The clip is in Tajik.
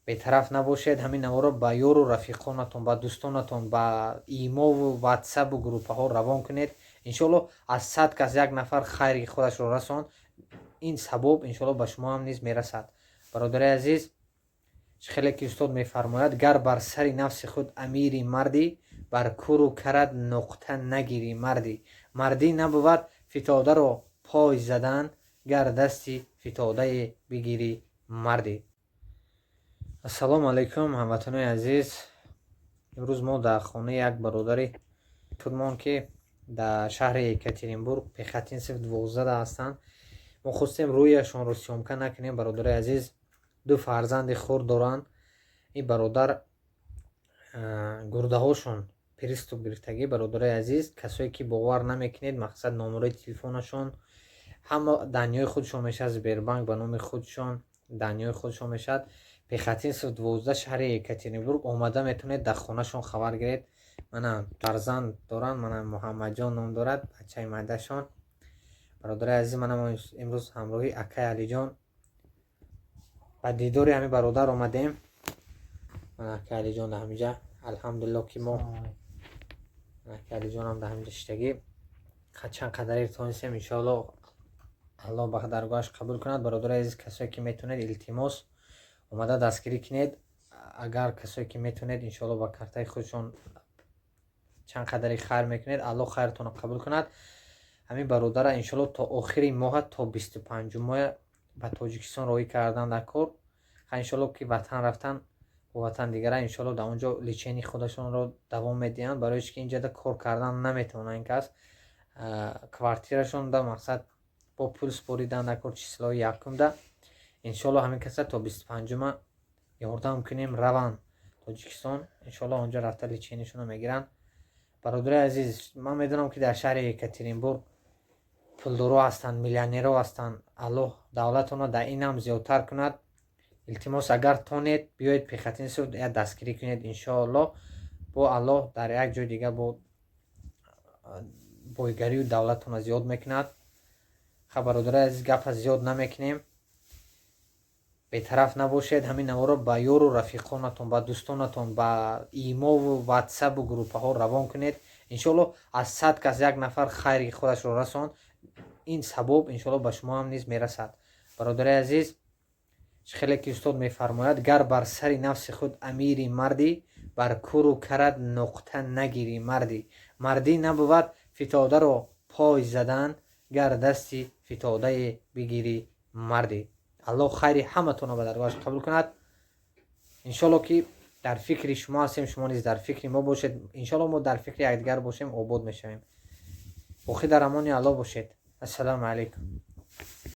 Бетараф набошед, ҳамин наворо ба ёру рафиқонатон, ба дӯстонатон, ба имову ватсапу группаҳо равон кунед. Иншоалло, аз 100 кас як нафар хайри худашро расонд, ин савоб, иншоалло, ба шумо ҳам низ мерасад. Бародари азиз, чӣ хеле ки устод мефармояд: «Гар бар сари нафси худ амири мардӣ, бар куру карат нуқта нагирӣ мардӣ. Мардӣ набувад фитодаро пой задан, гар дасти фитодае бигирӣ мардӣ». Ассалому алайкум, ҳамватанои азиз! Имрӯз мо дар хонаи як бародари худмон, ки дар шаҳри Екатеринбург, Пехотинцев 12 ҳастанд. Мо хостем рӯяшонро съёмка накунем. Бародари азиз ду фарзанди хурд доранд. Ин бародар гурдаҳошон приступ гирифтагӣ. Бародарои азиз, касое ки бовар намекунед, мақсад, номерои телефонашон, ҳама данные ҳои худшон мешавад, Сбербанк ба номи худшон, данные ҳои худшон мешавад. Пехотинцев 12, шаҳри Екатеринбург, омада метавонед, дар хонашон хабар гиред. Мана, фарзанд доранд, мана, Муҳаммадҷон ном дорад бачаи майдашон. Бародари азиз, мана, мо имрӯз ҳамроҳи акаи Алиҷон ба дидори ҳамин бародар омадем. Мана, акаи Алиҷон дар ҳаминҷа. Алҳамдулилло, ки мо акаи Алиҷонам дар ҳаминҷа шиштагӣ. Чанд қадаре тонистем, иншоалло, Аллоҳ ба даргоҳаш қабул кунад. Бародари азиз, касое ки метавонед, илтимос, омада дастгирӣ кунед. Агар касое ки метавонед, иншоалло, ба картаи худшон чанд қадаре хайр мекунед, Аллоҳ хайртонро қабул кунад. Ҳамин бародара, иншоалло, то охири моҳа, то 25-моя ба Тоҷикистон роҳӣ кардан дар кор. Иншоалло, ки ватан рафтан, бо ватан дигара, иншоалло, дар он ҷо лечение худашонро давом медиҳанд, барои чи ки инҷода кор кардан наметавонанд. Ин кас квартирашон да, мақсад, бо пул споридан дар кор. Число и якумда, иншоалло, ҳамин каса то 25-ума ёрдам кунем, раванд Тоҷикистон. Иншоалло, онҷо рафта лечение шонро мегиранд. Бародари азиз, ман медонам, ки дар шаҳри Екатеринбург пулдоро ҳастанд, миллионерҳо ҳастанд. Аллоҳ давлатонро дар инам зиёдтар кунад. Илтимос, агар тонед, биёед Пехотинцев, як дастгирӣ кунед. Иншоалло, бо Аллоҳ дар як ҷои дига бо бойгарию давлатонро зиёд мекунад. Ха, бародари азиз, гапа зиёд намекунем. Бетараф набошед, ҳамин наворо ба ёру рафиқонатон, ба дӯстонатон, ба имову ватсапу группаҳо равон кунед. Иншоалло, аз 100 кас як нафар хайри худашро расонд, ин савоб, иншоалло, ба шумо ҳам низ мерасад. Бародари азиз, чӣ хеле ки устод мефармояд: «Гар бар сари нафси худ амири мардӣ, бар куру карат нуқта нагирӣ мардӣ. Мардӣ набувад фитодаро пой задан, гар дасти фитодае бигирӣ мардӣ». Аллоҳ хайри ҳаматонро ба даргоҳаш қабул кунад. Иншоалло, ки дар фикри шумо ҳастем, шумо низ дар фикри мо бошед. Иншоалло, мо дар фикри якдигар бошем, обод мешавем. Боқӣ дар амони Аллоҳ бошед. Ассалому алайкум.